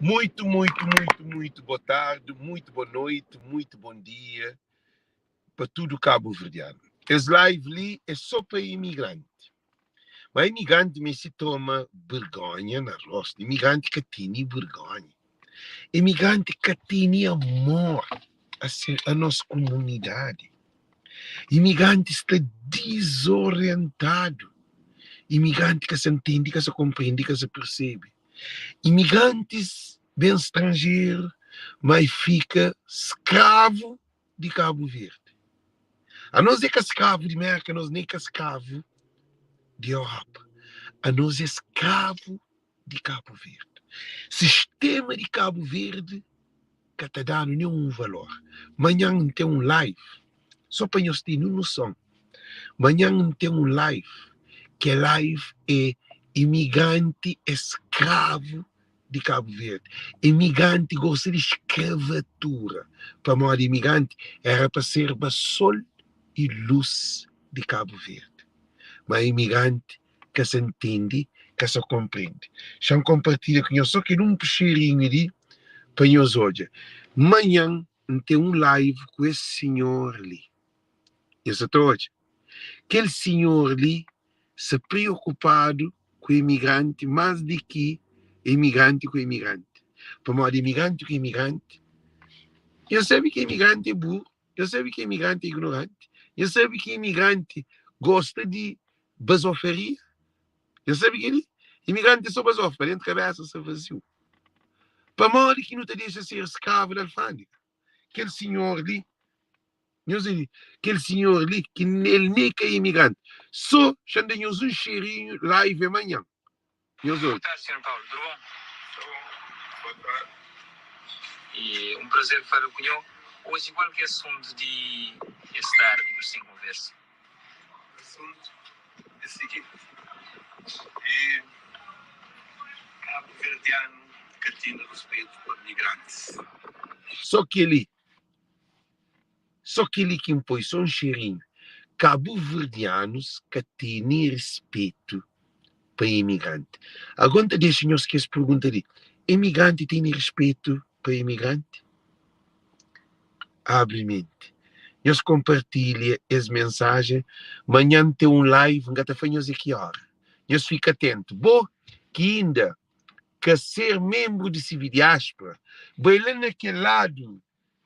Muito, muito, muito, muito boa tarde, muito boa noite, muito bom dia pa tudo cabo-verdiano. Es live li é só pa imigrante. Ma imigrante meste toma vergonha na rosto. Imigrante ka tene vergonha. Imigrante ka tene amor a, ser, a nos comunidade. Imigrante sta desorientado. Imigrante ka sa ntende, ka sa kompreende, ka sa percebe. Imigrantes ben stranjeru, ma e fika skravu di Cabo Verde. Anos é ka skravu di Merka, anos nem ka skravu di Europa. Anos é skravu di Cabo Verde. Sistema di Cabo Verde ka ta danu nenhum valor. Manhã N ten um live, só pa nhos tene un noson. Manhã N ten um live, que live é imigrante é skravu di Cabo Verde. Imigrante gosta di escravatura. Pamodi imigrante era pa serba sol e luz di Cabo Verde. Ma imigrante ka sa ntende, ka sa kompreende. Xa-m kompartilha ku nhos só kel un puxeirinhu li pa nhos odja. Manhã N ten un live ku es sinhor li. Nhos sa ta odja? Kel sinhor li sta preokupadu ku imigranti más di ki imigranti ku imigranti. Pamodi imigranti ku imigranti, nhos sabe ki imigranti é burru, nhos sabe ki imigranti é ignoranti, nhos sabe ki imigranti gosta di bazofaria. Nhos sabe kel-li? Imigranti é só bazofa, dentu kabesa sta vaziu. Pamodi ki nu ta dexa ser skravu di alfândega? Kel sinhor li, nhos li, kel sinhor li, ki el nem ka é imigranti. Só xa-m da nhos un xerinhu, live é manhan. Nhos Boa odja. tarde, Sr. Paulo. Tudo bom? Tudo bom? Boa tarde. E um prazer falar com o Hoje, qual que é o assunto de esta tarde que nós temos conversa? Asuntu é siginti, e kabuverdianu ka tene ruspetu pa migrantis. Só kel-li, só kel-li ki N poi, só un xerinhu. Kabuverdianus ka tene respetu pa imigranti. Agora N ta dexa nhos kes pergunta li, imigranti tene respetu pa imigranti? Abri menti. Nhos kompartilha es mensajen. Manhan N ten un live, N ka ta fla nhos é ki ora. Nhos fika atentu. Bo ki inda ka ser menbru di Sividiáspora, bai la na kel ladu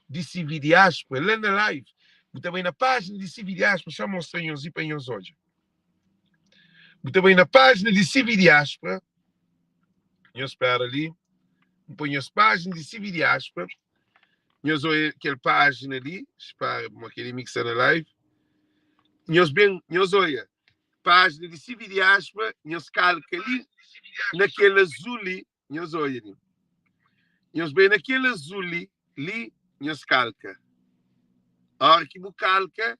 di Sividiáspora, la na live, bu ta bai na pájina di Sividiáspora, xa mostra nhos li pa nhos odja. Bu ta bai na pájina di Sividiáspora, nhos spera li, N poi nhos pájina di Sividiáspora, nhos odja kel pájina li, spara mo kel mi ki sta na live, nhos ben, nhos odja pájina di Sividiáspora, nhos kalka li na kel azul li, nhos odja li. Nhos bai na kel azul li, li nhos kalka. Ora ki bu kalka,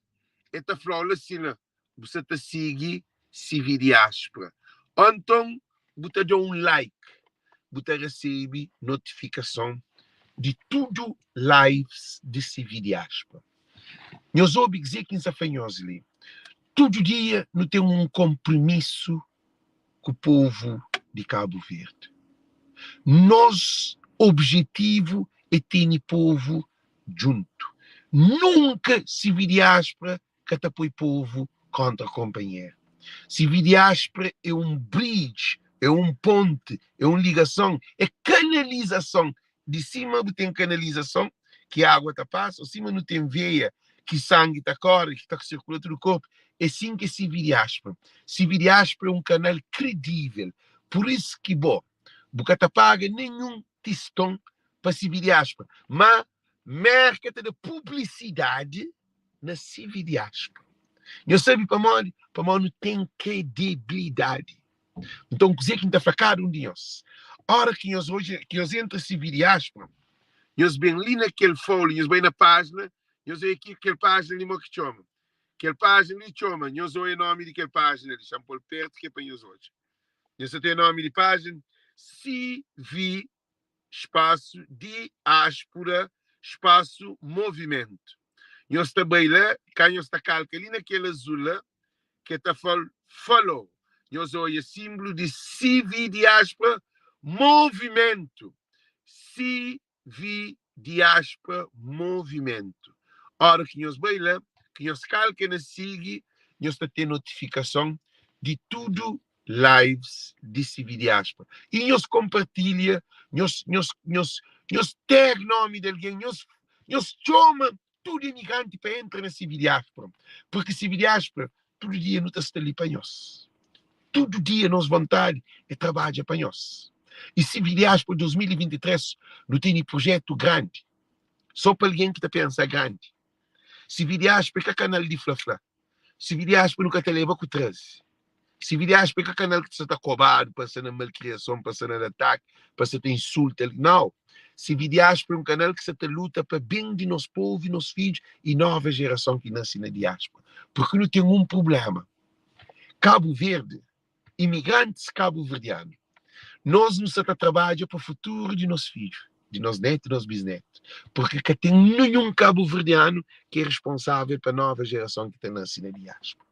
e ta fla-u la sin la, bu sa ta sigi Sividiáspora. Ô nton, bu ta da un like, bu ta resebe notifikason di tudu lives di Sividiáspora. Nhos obi kuzê ki N sa fla nhos li. Tudu dia nu ten un konpromisu ku povu di Kabu Verdi. Nos objetivu é tene povu djuntu. Nunka Sividiáspora ka ta poi povu kontra konpanheru. Sividiáspora é un bridge, é un ponti, é un ligason, é kanalizason di sima bu ten kanalizason ki água ta pasa, ô sima nu ten veia ki sangi ta kóre, ki ta sirkula tudu korpu, é sin ki é Sividiáspora. Sividiáspora é un kanal kredível, pur isu ki bo bu ka ta paga ninhun tiston pa Sividiáspora, má Mérka ta da publisidadi na Sividiáspora. Nhos sabe pamodi? Pamodi nu ten kredibilidadi. Nton, kuzê ki N ta fla kada un di nhos? Óra ki nhos odja, ki nhos entra Sividiáspora, nhos ben li na kel folha, nhos bai na pájina, nhos odja ki kel pájina li mo ki txoma. Kel pájina li txoma, nhos odja nómi di kel pájina li, xa-m pô-l pertu ki é pa nhos odja. Nhos ta ten nómi di pájina? CV spasu diáspora spasu movimentu. Nhos ta bai la, ka nhos ta kalka li na kel azul la, ke ta fal follow. Nhos oia simblu di CV diáspora movimentu. CV Diáspora Movimento. Ora ki nhos bai la, ki nhos kalka na sigi, nhos ta ten notifikason di tudu lives di CV Diáspora. I nhos konpartilha, nhos nhos nhos nhos tag nomi di algen, nhos nhos txoma tudu imigranti pa entra na CV Diáspora, porque CV Diáspora tudu dia nu ta sta li pa nhos. Tudu dia nos vontadi é trabadja pa nhos. I CV Diáspora 2023 nu tene projetu grandi, só pa algen ki ta pensa grandi. CV Diáspora é ka kanal di fla-fla. CV Diáspora nu ka ta leba ku traze. CV Diáspora é ka kanal ki ta sa ta kobadu pa sa na malkriason, pa sa na da ataki, pa sa ta insulta. Nau. CV Diáspora é un kanal ki sa ta luta pa ben di nos povu i nos fidju i nova jerason ki nase na diáspora. Purki nu ten un prublema. Kabu Verdi, imigrantis kabuverdianu, nos nu sa ta trabadja pa futuru di nos fidju, di nos netu, nos bisnetu, purki ka ten ninhun kabuverdianu ki é responsável pa nova jerason ki ta nase na diáspora.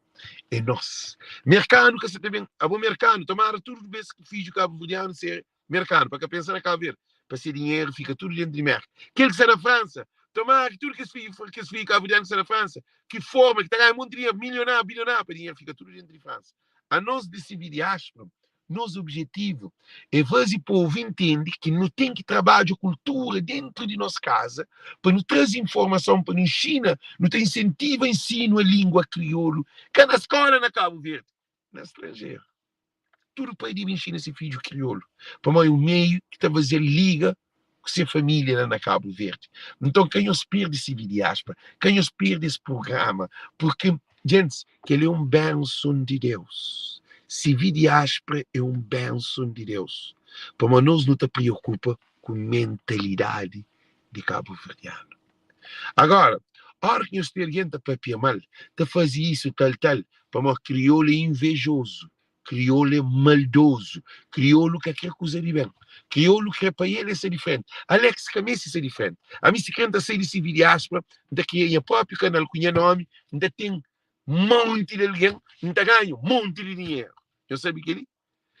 É nos. Merkanu ka sa ta ben, abo merkanu, tomara tudu bes ki fidju kabuverdianu ser merkanu, pa ka pensa na Kabu Verdi, pa se dinheru fika tudu dentu di Merka. Kel ki sta na Fransa, tomara ki tudu kes fidju, kes fidju kabuverdianu ki sta na Fransa, ki forma, ki ta ganha monti dinheru, milionáriu, bilionáriu, pa dinheru fika tudu dentu di Fransa. Anos di CV Diáspora, nos objetivu é faze povu intende ki nu ten ki trabadja kultura dentu di nos kaza pa nu traze informason, pa nu inxina, nu ta insentiva ensinu a língua kriolu, ka na skola na Kabu Verdi, na stranjeru. Tudu pai debe inxina se fidju kriolu, pamodi é un meiu ki ta faze-l liga ku se família la na Kabu Verdi. Nton, ka nhos perde CV Diáspora, ka nhos perde es prugrama, purki, djentis, kel-li é un benson di Deus. CV Diáspora é un benson di Deus, pamodi nos nu ta preokupa ku mentalidadi di kabuverdianu. Agora, ora ki nhos ten algen ta papia mal, ta faze isu, tal, tal, pamodi kriolu é invejozu, kriolu é maldozu, kriolu ka kre kuza di ben, kriolu kre pa el é ser diferenti. Alex ka meste ser diferenti. Ami si kre N ta sai di CV Diáspora, N ta kria nha própi kanal ku nha nómi, N ta ten monti di algen, N ta ganha monti di dinheru. Nhos sabe kel-li?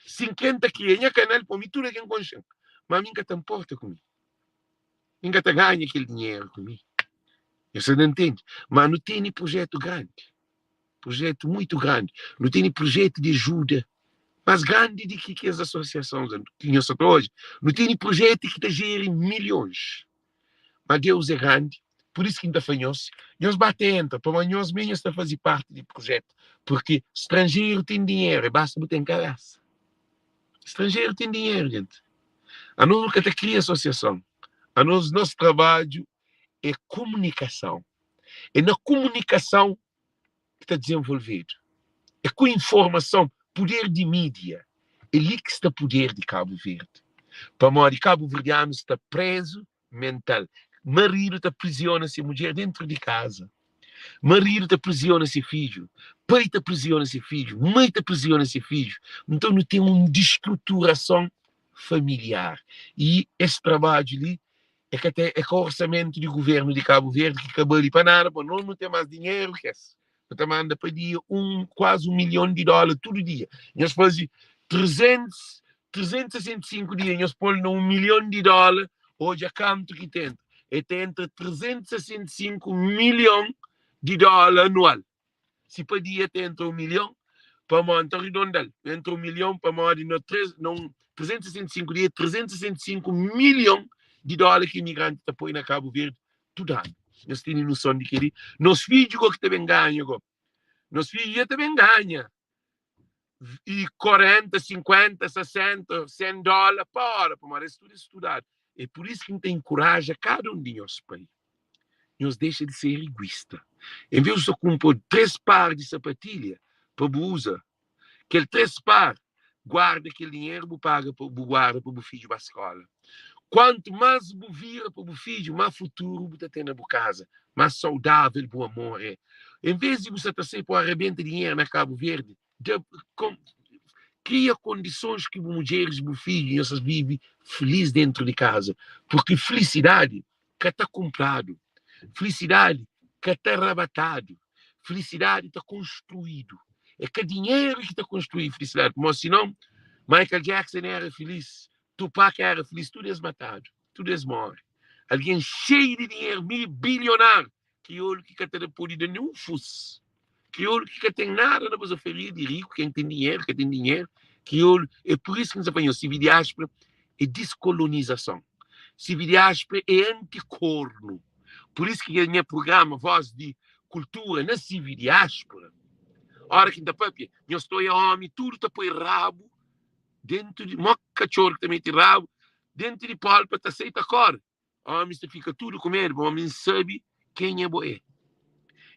Si N kre N ta kria nha kanal pa mi tudu algen konxe-m. Ma ami N ka ta nporta ku mi. Mi N ka ta ganha kel dinheru ku mi. Nhos ta ntende? Ma nu tene prujétu grandi. Prujétu muitu grandi. Nu tene prujétu di ajuda más grandi di ki kes asosiason ki nhos sa ta odja. Nu tene prujétu ki ta jeri milhons. Ma Deus é grandi, pur isu ki N ta fla nhos, nhos ba ta entra, pamodi nhos mê nhos ta faze parti di prujétu, purki stranjeru ten dinheru, é basta bu ten kabésa. Stranjeru ten dinheru, jenti. Anos nu ka ta kria asosiason, anos nos trabadju é kumunikason. É na kumunikason ki ta dizenvolvedu, é ku informason, puder di mídia, é li ki sta puder di Kabu Verdi. Pamodi kabuverdianu sta prézu mental, maridu ta priziona se mudjer déntu di kaza, maridu ta priziona se fidju, pai ta priziona se fidju, mai ta priziona se fidju. Nton nu ten un distruturason familiar y es trabadju li É ka ten, é ka orsamentu di guvernu di Kabu Verdi ki ka bali pa nada, pa nos nu ten mas dinheru ki es. Nu ta manda pa dia un, kuazi un milhon di dóla tudu dia. Nhos faze 300, 365 dia, nhos pô-l na un milhon di dóla, odja kantu ki ta entra. El ta entra 365 milhon di dóla anual. Si pa dia ta entra un milhon, pamodi, nta ridonda-l, entra un milhon pamodi na 3, na un 365 dia, 365 milhon di dóla ki imigranti ta poi na Kabu Verdi tudu anu. Nhos tene noson di kel-li? Nos fidju go ki ta ben ganha go. Nos fidju dja ta ben ganha i 40, 50, 60, 100 dóla pa óra, pamodi es tudu é studadu. É pur isu ki N ta inkuraja kada un di nhos pai. Nhos dexa di ser iguista. En vez di bu sta kunpra 3 par di sapatilha pa bu uza, kel 3 par, guarda kel dinheru bu paga pa bu guarda pa bu fidju ba skola. Kuantu más bu vira pa bu fidju, má futuru bu ta ten na bu kaza, más saudável bu amor é. En vez di bu sta ta sai pa arrebenta dinheru na Kabu Verdi, da, kom, kria kondisons ki bu mudjeris, bu fidju, nhos ta vive feliz dentru di kaza. Purki felisidadi ka ta kunpradu, felisidadi ka ta rabatadu, felisidadi ta konstruídu. É ka dinheru ki ta konstrui felisidadi, pamodi sinon Michael Jackson éra feliz, Tupac éra feliz, tudu es matadu. Tudu es móre. Algen xeiu di dinheru, mi bilionáriu, kriolu ki ka ta da pode da nen un fus. Kriolu ki ka ten nada na bazofaria di riku, ken ten dinheru, ka ten dinheru. Kriolu, é pur isu ki N sta fla nhos, sivi diáspora é diskolonizason. Sivi diáspora é anti-kornu. Pur isu ki nha prugrama Voz di Kultura na sivi diáspora, óra ki N ta papia, nhos ta oia ómi tudu ta poi rabu dentu di, mo katxor ki ta mete rabu dentu di polpa ta sai ta kore. Omis ta fika tudu ku medu, pamodi N sabe kenha bo é.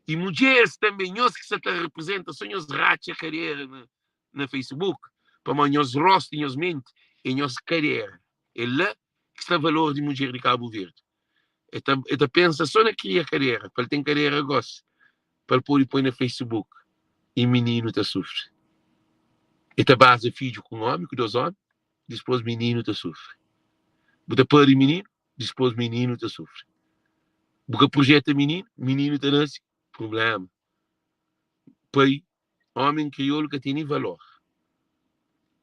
I mudjeris tanbe, nhos ki sa ta reprezenta, so nhos ratxa kadera na, na Facebook, pamodi nhos rostu i nhos menti é nhos kadera. É la ki sta valor di mudjer di Kabu Verdi. E ta, e ta pensa so na kria kadera, pa el ten kadera gosi, pa el pode poi na Facebook. I mininu ta sufri. E ta baza fidju ku un omi, ku dos omi. Dispôs mininu ta sufri. Bu ta pari mininu, dispôs mininu ta sufri. Bu ka projeta mininu, mininu ta nase, prubléma. Pai, ómi kriolu ka tene valor.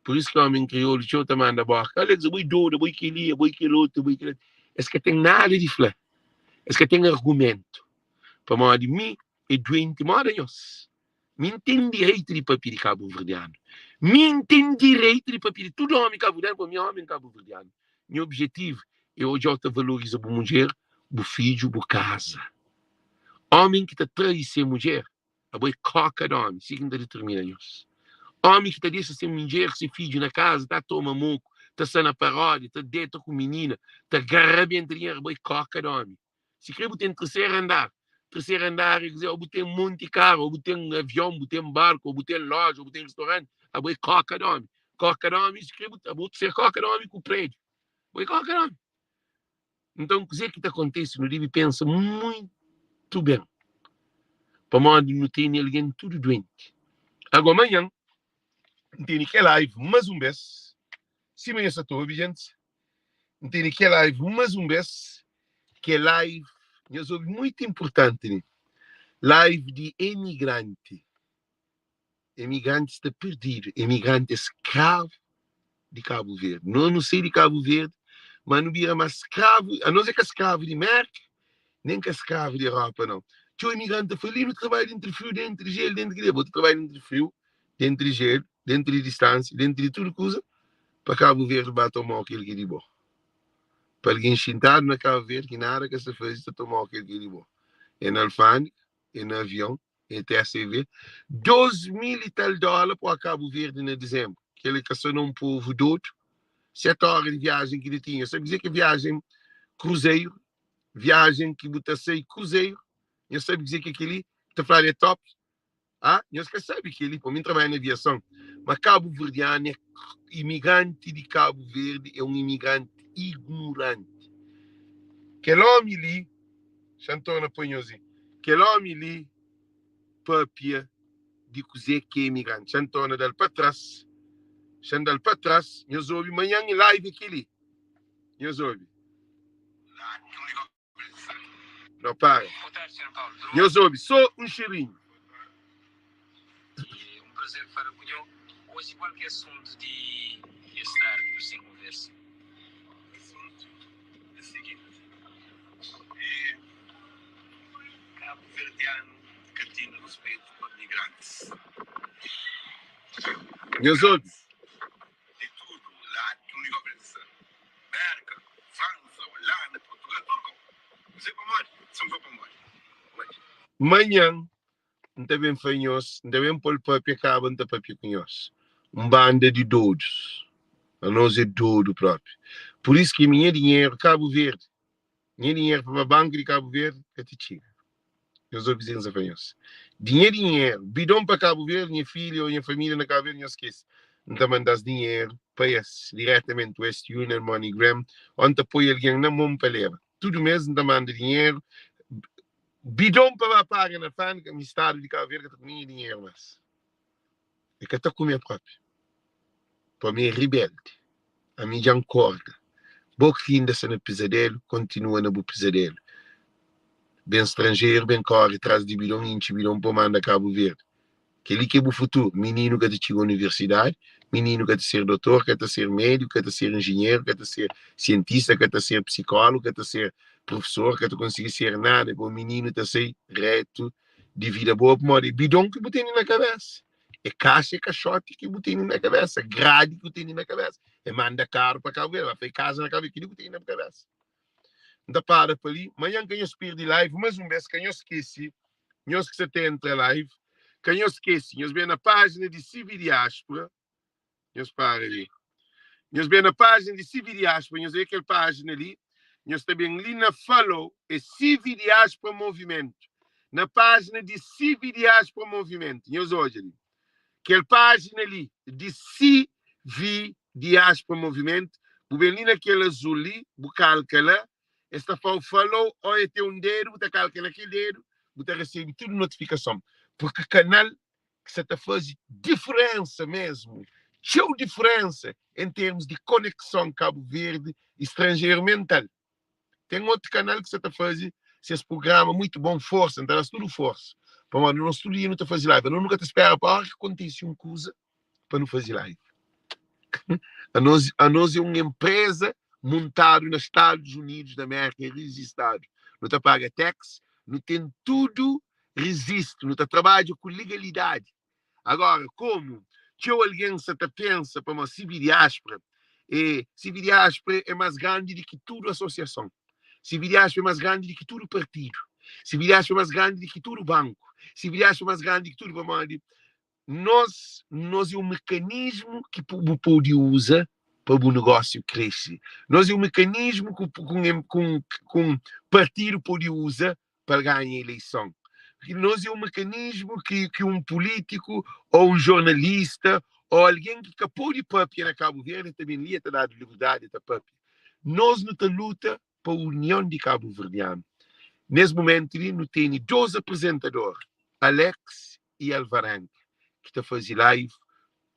Pur isu ki ómi kriolu txeu ta manda bóka, Alex, abo é dodu, abo é kel-li, abo é kel otu, abo é kel otu. Es ka ten nada di fla, es ka ten argumentu. Pamodi mi é duenti moda nhos. Mi N ten direitu di papia di kabuverdianu. Mi N ten direitu di papia di tudu ómi kabuverdianu, pabia mi é ómi kabuverdianu. Nha objetivu é odja-u ta valoriza bu mudjer, bu fidju, bu kaza. Ómi ki ta trai se mudjer, abo é kóka di ómi, si ki N ta ditirmina nhos. Ómi ki ta dexa se mudjer ku se fidju na kaza, ta toma moku, ta sta na paródia, ta deta ku minina, ta garabenta dinheru, abo é kóka di ómi. Si kre bu ten terseru andar, terseru andar é kuzê? Ô bu ten monti karu, ô bu ten avion, bu ten barku, ô bu ten loja, ô bu ten ristoranti, abo é koka di omi. Koka di omi, si kre bu abo ser koka di omi ku prédiu. Bo é koka di omi. Nton, kuzê ki ta kontise? Nu debe pensa muitu ben, pamodi nu tene algen tudu duenti. Agó, manhan, N tene kel live más un bês, sima nhos sa ta obi, gentis. N tene kel live más un bês, ki é live, nhos obi, muitu inpurtanti li, live di emigranti. Emigranti sta perdidu, emigranti é skravu di Kabu Verdi. Nos nu sai di Kabu Verdi, ma nu bira más skravu, anos é ka skravu di Merka, nen ka skravu di Europa, nau. Txeu emigranti ta fla, li nu trabadja dentru di friu, dentru di jelu, dentru di kel-li. Bo ta trabadja dentru di friu, dentru di jelu, dentru di distánsia, dentru di tudu kuza, pa Kabu Verdi ba toma-u kel ki é di bo. Pa algen xintadu na Kabu Verdi ki nada ka sta faze ta toma-u kel ki é di bo. É na alfândega, é na avion, é TSV. 2000 i tal dóla pa Kabu Verdi na dizembru. Kel-li ka sta na un povu dodu. 7 óra di viajen ki nu tinha. Sabe kuzê ki é viajen kruzeiru? Viajen ki bu ta sai kruzeiru. Nhos sabe kuzê ki é kel-li? Ta fladu é top. Ah, nhos ka sabe kel-li, pô, mi N trabadja na aviason. Ma kabuverdianu é imigranti di Kabu Verdi é un imigranti ignoranti. Kel ómi li, xa N torna poi nhos li, kel ómi li pâpia di kuzê ki é imigranti. Xa N torna da-l pa tras, xa N da-l pa tras, nhos obi manhan live é kel-li. Nhos obi. Não para. Nhos obi só um cheirinho. É um prazer falar com nho. Hoje qual que é assunto de estar sem conversa? Assunto é o seguinte. É cabo-verdiano que tem respeito por migrantes. Nhos obi. De tudo lado, tudo igual Merka, Fransa, Holanda, Portugal, tudu kau. N sai pamodi? Si N foi pamodi? Odja. Manhan N ta ben fla nhos, N ta ben pô-l pâpia, kaba N ta pâpia ku nhos. Un banda di dodus. Anos é dodu própi. Pur isu ki mi nha dinheru Kabu Verdi, nha dinheru pa ba banku di Kabu Verdi ka ta txiga. Nhos obi kuzê ki N sta fla nhos. Di nha dinheru, bidon pa Kabu Verdi, nha filha ô nha família na Kabu Verdi, nhos skese. N ta manda-s dinheru pa es diretamenti, West Union, MoneyGram, ô N ta poi algen na mon pa leba. Tudu mês N ta manda dinheru, bidon pa ba paga na fábrika, mi stadu di Kabu Verdi ka ta kume nha dinheru más. E ka ta kume propi. Pamodi é ribeldi. Ami dja N korda. Bo ki inda sta na pizadelu, kontinua na bu pizadelu. Ben stranjeru, ben kóre tras di bidon, intxi bidon pa manda Kabu Verdi. Kel-li ki é bu futuru. Mininu ka ta txiga universidadi, Mininu ka ta ser dotor, ka ta ser médiku, ka ta ser injinheru, ka ta ser sientista, ka ta ser psikólogu, ka ta ser profesor, ka ta konsigi ser nada. Bo mininu ta sai retu di vida boa pamodi bidon ki bu tene na kabesa. É kaxa e kaxoti ki bu tene na kabesa, gradi ki bu tene na kabesa. É manda karu pa Kabu Verdi, ba fai kaza na Kabu Verdi, kili ku tene na bu kabesa. N ta para pa li, manhan ka nhos pirdi live, mas un bes ka nhos skese, nhos ki sa ta entra live, ka nhos skese, nhos ben na pájina di Cividiáspora, nhos para li, nhos ben na pájina di Cividiáspora, nhos odja kel pájina li, nhos ta ben li na follow, é Cividiáspora Movimento, na pájina di Cividiáspora Movimento, nhos odja li, kel pájina li di Cividiáspora Movimento, bu ben li na kel azul li, bu kalka la, es ta fla-u follow ô e ten un dedu, bu ta kalka na kel dedu, bu ta resebe tudu notifikason, purki kanal ki sa ta faze diferensa mesmu, txeu diferensa en termus di konekson Kabu Verdi y stranjeru mental. Ten otu kanal ki sa ta faze ses prugrama muitu bon, forsa, N ta da-s tudu forsa, pamodi nos tudu dia nu ta faze live, anos nu ka ta spera pa óra ki kontise un kuza pa nu faze live. Anos, anos é un enpreza muntadu na Stadus Unidus da Mérka, é rijistadu, nu ta paga tax, nu ten tudu rizistu, nu ta trabadja ku legalidadi. Agora, komu txeu algen sa ta pensa pamodi Sividiáspora é Sividiáspora é más grandi di ki tudu asosiason, Sividiáspora é más grandi di ki tudu partidu, Sividiáspora é más grandi di ki tudu banku, Sividiáspora é más grandi di ki tudu pamodi Nos, nos é un mekanismu ki bu pode uza pa bu negósiu krese. Nos é un mekanismu ku ku ku un partidu pode uza pa el ganha ileison. Nos é un mekanismu ki ki un pulítiku ô un jornalista ô algen ki ka pode pâpia na Kabu Verdi ta ben li, el ta dadu liberdadi, el ta pâpia. Nos nu ta luta pa union di kabuverdianu. Nes mumentu li nu tene 2 aprezentador, Alex y Alvarenga, ki ta faze live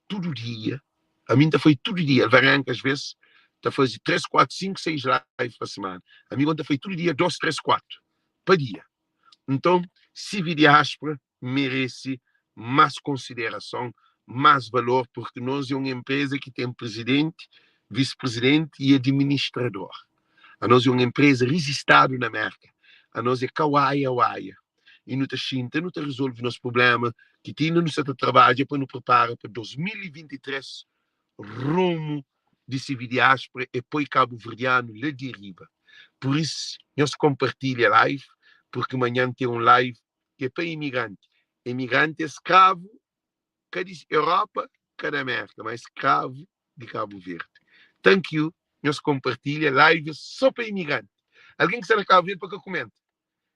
tudu dia. Ami N ta faze tudu dia, Alvarenga as ves ta faze 3, 4, 5, 6 live pa semana. Ami go N ta faze tudu dia 2, 3, 4 pa dia. Nton, CV Diáspora merese más konsiderason, más valor, purki nos é un enpreza ki ten prizidenti, visi-prizidenti y adiministrador. Anos é un enpreza rijistadu na Mérka. Anos é ka waia-waia. Y nu ta xinta, nu ta rizolve nos prubléma ki ti inda nu sa ta trabadja pa nu pripara pa 2023 rumu di CV Diáspora é poi kabuverdianu la di riba. Pur isu, nhos konpartilha live, purki manhan ten un live ki é pa imigranti. Imigranti é skravu ka di Europa, ka di Amérika, ma é skravu di Kabu Verdi. Thank you, nhos konpartilha live é só pa imigranti. Algen ki sta na Kabu Verdi pa ka kumenta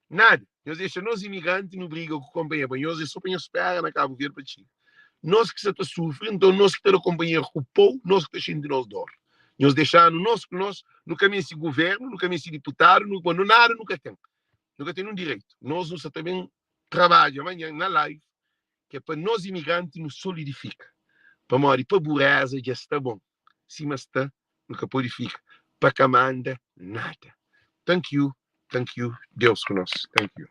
nada. Nhos dexa nos imigranti nu briga ku konpanheru, pa nhos é só pa nhos spera na Kabu Verdi pa txiga. Nos ki sa ta sufri, nton nos ki ta da konpanheru ku pou, nos ki ta xinti nos dor. Nhos dexa-nu nos ku nos, nu ka meste guvernu, nu ka meste diputadu, nu nada nu ka ten. Nu ka ten nun direitu. Nos nu sa ta ben trabadja manhan na live ki é pa nos imigranti nu solidifika. Pamodi pa bureza dja sta bon sima sta nu ka pode fika pa ka manda nada. Thank you, thank you, Deus ku nos. Thank you.